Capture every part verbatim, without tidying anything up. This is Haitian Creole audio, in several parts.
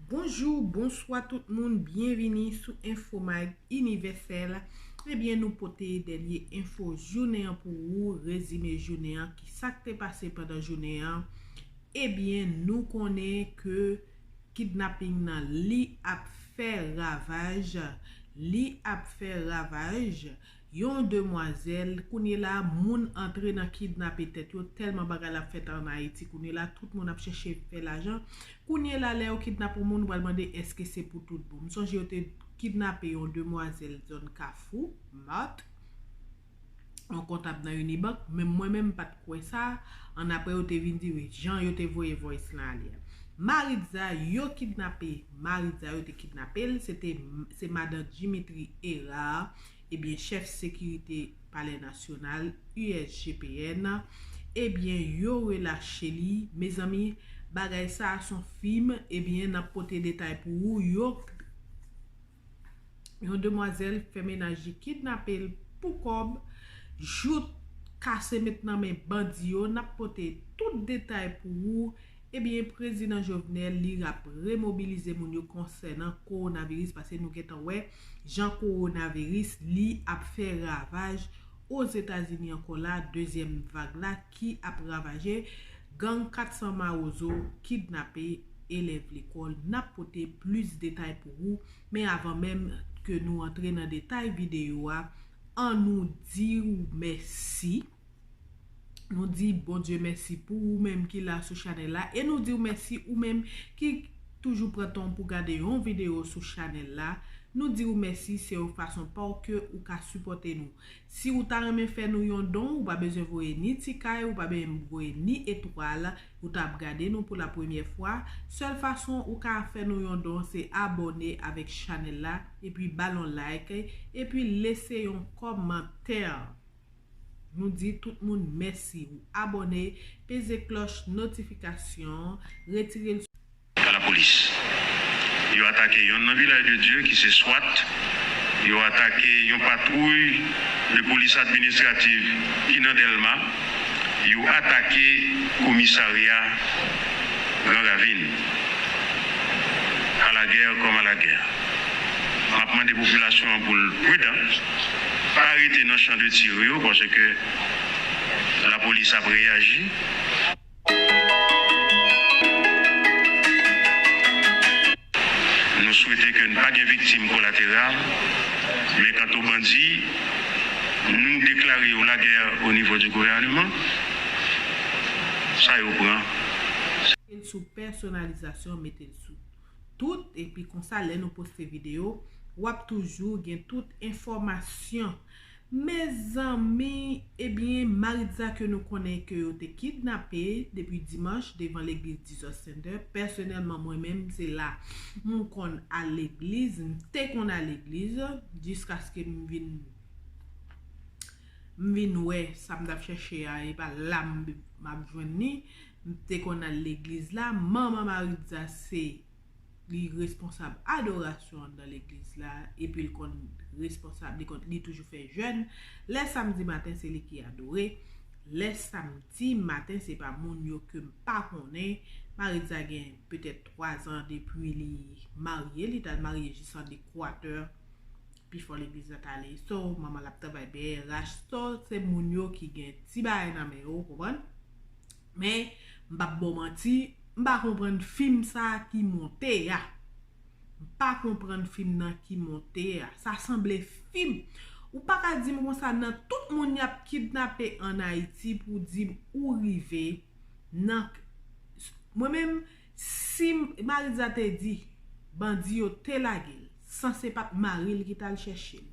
Bonjou, bonswa tout moun, byenvini sou Enfo Mag Inivèsèl. Ebyen, nou pote dènye enfo jounen an pou ou, rezime jounen an, ki sa k te pase pandan jounen an. Ebyen, nou konnen ke kidnaping nan li ap fè ravaj, li ap fè ravaj. Yon demwazèl, kounye la, moun antre nan kidnape tèt yo, tèlman bagay la ap fèt an Ayiti. Kounye la, tout moun ap chèche fè lajan. Kounye la, lè yo kidnape yon moun, ou pral mande èske se pou tout bon. M sonje yo te kidnape yon demwazèl zòn Kafou, Mart, yon kontab nan Unibank, men mwen menm m pa t kwè sa, annapre yo te vin di wi, jan yo te voye voice lan ale a. Maritza, yo kidnape Maritza, yo te kidnape l, se te, se madan Dimitri Hérard, ebyen, chèf sekirite Palè Nasyonal, U S G P N, ebyen, yo relache li. Mezanmi, bagay sa a se yon fim, ebyen, n ap pote detay pou ou. Yo, yon demwazèl fè mennaj li kidnape l pou kòb, jouk kase met nan men bandi yo. N ap pote tout detay pou ou. Ebyen, Prezidan Jovenel, li ap remobilize moun yo konsènan kowonaviris, paske nou gentan wè jan kowonaviris, li ap fè ravaj Ozetazini ankò la, dezyèm vag la ki ap ravaje. Gang kat san Mawozo kidnape elèv lekòl. N ap pote plis detay pou ou, men avan menm ke nou antre nan detay videyo a, an nou di w mèsi. Nou di Bondye mèsi pou ou menm ki la sou chanèl la. E nou di w mèsi ou menm ki toujou pran tan w pou gade yon videyo sou chanèl la. Nou di w mèsi, se yon fason pa w ke ou ka sipòte nou. Si ou ta renmen fè nou yon don, ou pa bezwen voye ni ti kay, ou pa bezwen voye ni etwal, ou t ap gade nou pou la premyè fwa. Sèl fason ou ka fè nou yon don, se abòne avèk chanèl la, epi ba l yon like, epi lese yon kòmantè. Nou di tout moun mèsi. Ou abòne, peze klòch notifikasyon, retire l. Pa lapolis. Yo atake yonn nan Vilaj de Dye ki se swat. Yo atake yon patwouy de polis administrativ ki nan Dèlma. Yo atake komisarya Gran Ravin. À la guerre comme à la guerre. M ap mande popilasyon an pou l pridan, pa rete nan chan de tir yo, paske lapolis ap reyaji. Nou swete ke n pa gen viktim kolateral, men kanto bandi, nou deklare yo lagè o nivo di gouvèneman. Sa yo pran. Mete l sou pèsonalizasyon, mete l sou tout, epi konsa lè nou poste videyo, w ap toujou gen tout enfòmasyon. Mezanmi, ebyen, Maritza ke nou konnen ke yo te kidnape depi dimanch devan legliz Jesus Center. Pèsonèlman, mwen menm, se la m konn al legliz, m te konn al legliz, jiskaske m vin, m vin wè sa m t ap chèche a, e pa la m, m ap jwenn li. M te konn al legliz la. Manman Maritza se li responsab adorasyon anndan legliz la, epi l konn responsab, li konn, li toujou fè jèn. Lè samdi maten, se li ki adore. Lè samdi maten, se pa moun yo ke m pa konnen. Maritza gen petèt twa zan depi li marye, li t al marye jis an Ekwatè. Pifò legliz la t ale. So, manman l ap travay B R H. So, se moun yo ki gen ti bagay nan men yo, ou konprann? Men, m p ap ba w manti, m pa konprann fim sa a ki monte a. M pa konprann fim nan ki monte a. Sa sanble fim. Ou pa ka di m konsa nan tout moun y ap kidnape ann Ayiti pou di m ou rive nan. Mwen menm, si Maritza te di bandi yo te lage l, san se pa t mari l ki t al chèche l,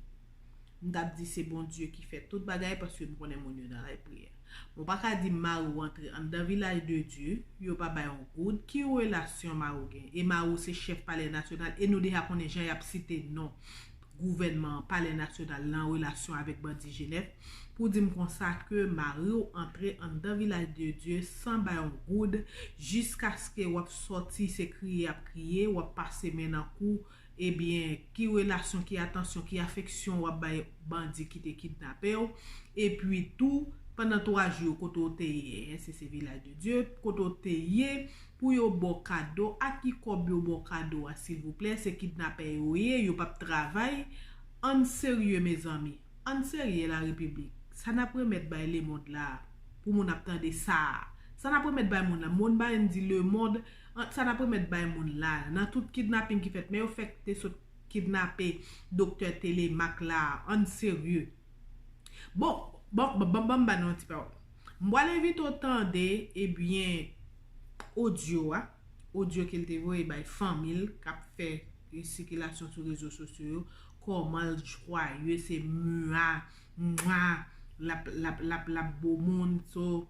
m t ap di se Bondye ki fè tout bagay, paske m konnen moun yo nan lapriyè. Bon, ou pa ka di mari w antre anndan Vilaj de Dye, yo pa bay yon goud. Ki relasyon mari w gen? E mari w se chèf Palè Nasyonal, e nou deja konnen jan y ap site non gouvènman an, Palè Nasyonal, nan relasyon avèk bandi Jenèf, pou di m konsa ke mari w antre anndan Vilaj de Dye san bay yon goud, jiskaske w ap sòti, se kriye y ap kriye, w ap pase men nan kou, ebyen, ki relasyon, ki atansyon, ki afeksyon w ap bay bandi ki te kidnape w? Epi tou, pandan twa jou yo kote w te ye, èske se Vilaj de Dye, kote w te ye, pou yo ba w kado, ak ki kòb yo ba w kado a, silvouplè, se kidnapè yo ye, yo p ap travay, ann serye, mezanmi, ann serye, larepiblik, sa n ap remèt bay lemond la, pou moun ap tande sa a, sa n ap remèt bay moun la, moun ba n di lemond, sa n ap remèt bay moun la, nan tout kidnaping ki fèt, men yo fèk te sot kidnape doktè Telemaque la, ann serye. Bon, bon, bon, bon, bon, ban nou yon ti pawòl. M pral envite w tande, ebyen, odyo a, odyo ke l te voye bay fanmi l k ap fè sikilasyon sou rezo sosyo yo, kòman l jwaye, se mwa, mwa, l ap, l ap, l ap, l ap bo moun, so,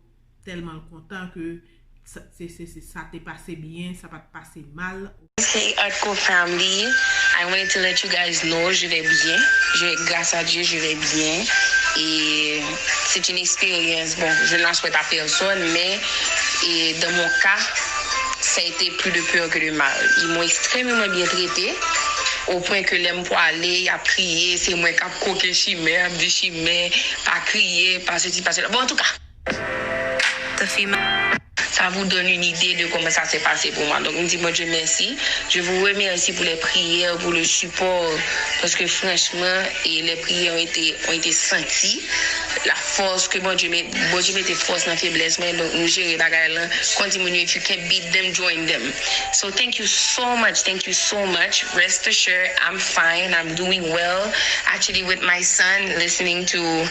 tèlman l kontan ke sa, se, se, se, sa te pase byen, sa pa t pase mal. Hey, Artco family, I wanted to let you guys know, je vais bien. Je, grâce à Dieu, je vais bien. Et c'est une expérience, bon, je ne la souhaite à personne, mais et dans mon cas, ça a été plus de peur que de mal. Ils m'ont extrêmement bien traité, au point que lè m pwale, y ap kriye, se mwen k ap koke chimè, ap di chimè, pa kriye, pa sesi, pa sela. Bon, en tout cas, the female. Ça vous donne une idée de comment ça s'est passé pour moi. Donc, je dis, Bondye mèsi. Je vous remercie pour les prières, pour le support. Parce que franchement, et les prières ont été, ont été senties. La force que Bondye met, Bondye mete fòs nan feblès mwen, donk nou jere bagay lan. Kon di moun yo, if you can't beat them, join them. So thank you so much, thank you so much. Rest assured, I'm fine, I'm doing well. Actually with my son, listening to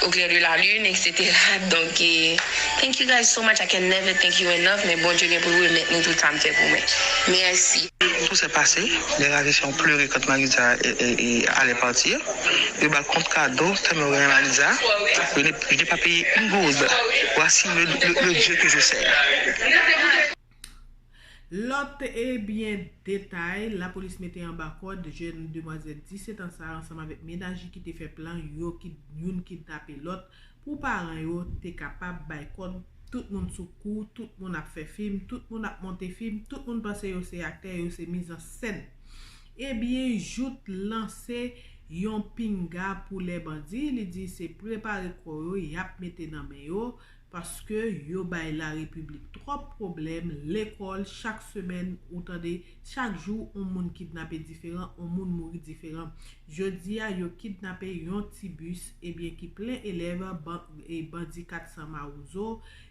Au clair de la lune, et cetera. Donc, eh, thank you guys so much. I can never thank you enough. Men Bondye gen pou l remèt nou tout sa m fè pou mwen. Mèsi. Tout s'est passé. Les ravisseurs ont pleuré quand Maritza est, est, est allait partir. Yo ba l kont kado, tèlman yo renmen Maritza. Je n'ai, je n'ai pas payé une gourde. Voici le, le, le Dieu que je sers. Lòt, ebyen, detay, lapolis mete anba kòd jèn demwazèl disèt an sa a ansanm avèk mennaj li ki te fè plan yo ki youn kidnape lòt pou paran yo te kapab bay kòd. Tout moun sou kou, tout moun ap fè fim, tout moun ap monte fim, tout moun panse yo se aktè, yo se mizansèn. Ebyen, Jout lanse yon pinga pou lè bandi, li di se prepare kò yo, y ap mete nan men yo, paske yo bay larepiblik twòp pwoblèm, lekòl, chak semèn, ou tande, chak jou, yon moun kidnape diferan, yon moun mouri diferan. Jodi a, yo kidnape yon ti bis, ebyen, ki plen elèv, ban-, e bandi kat san Mawozo,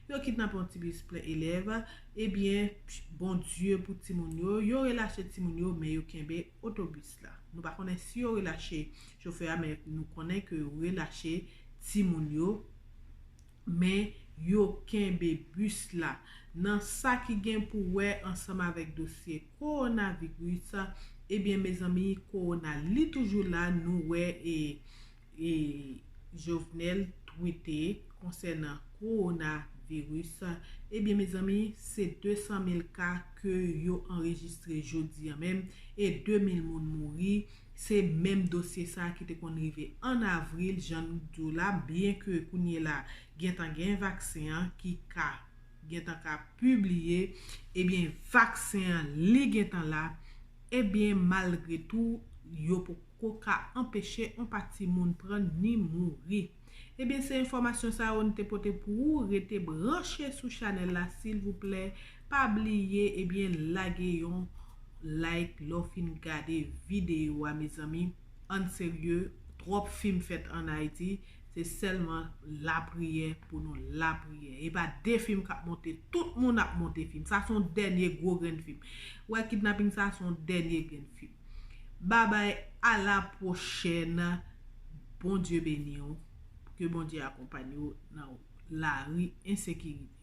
yo kidnape yon ti bis plen elèv, ebyen, Bondye pou timoun yo, yo relache timoun yo, men yo kenbe otobis la. Nou pa konnen si yo relache chofè a, men nou konnen ke yo relache timoun yo, men yo kenbe bis la. Nan sa ki gen pou wè ansanm avèk dosye kowonaviris, ebyen, mezanmi, kowona li toujou la, nou wè, e, e Jovenel twite konsènan kowonaviris. Ebyen, mezanmi, se de san mil ka ke yo anrejistre jodi a menm, e de mil moun mouri. Se menm dosye sa a ki te konn rive an avril, jan nou di w la, byen ke kounye la, gentan gen vaksen an ki ka, gentan ka pibliye, ebyen, vaksen an, li gentan la, ebyen, malgre tou, yo poko ka anpeche yon pati moun pran ni mouri. Ebyen, se enfòmasyon sa yo n te pote pou ou. Rete branche sou chanèl la, silvouplè. Pa bliye, ebyen, lage yon like lè w fin gade videyo a, mezanmi. Ann serye, twòp fim fèt ann Ayiti. Se sèlman lapriyè pou nou lapriyè. E pa de fim k ap monte. Tout moun ap monte fim. Sa se yon dènye gwo grenn fim. Ou wè, kidnaping sa, se yon dènye grenn fim. Babay, a la pwochèn. Bondye beni w. Ke Bondye akonpanye w nan lari ensekirite.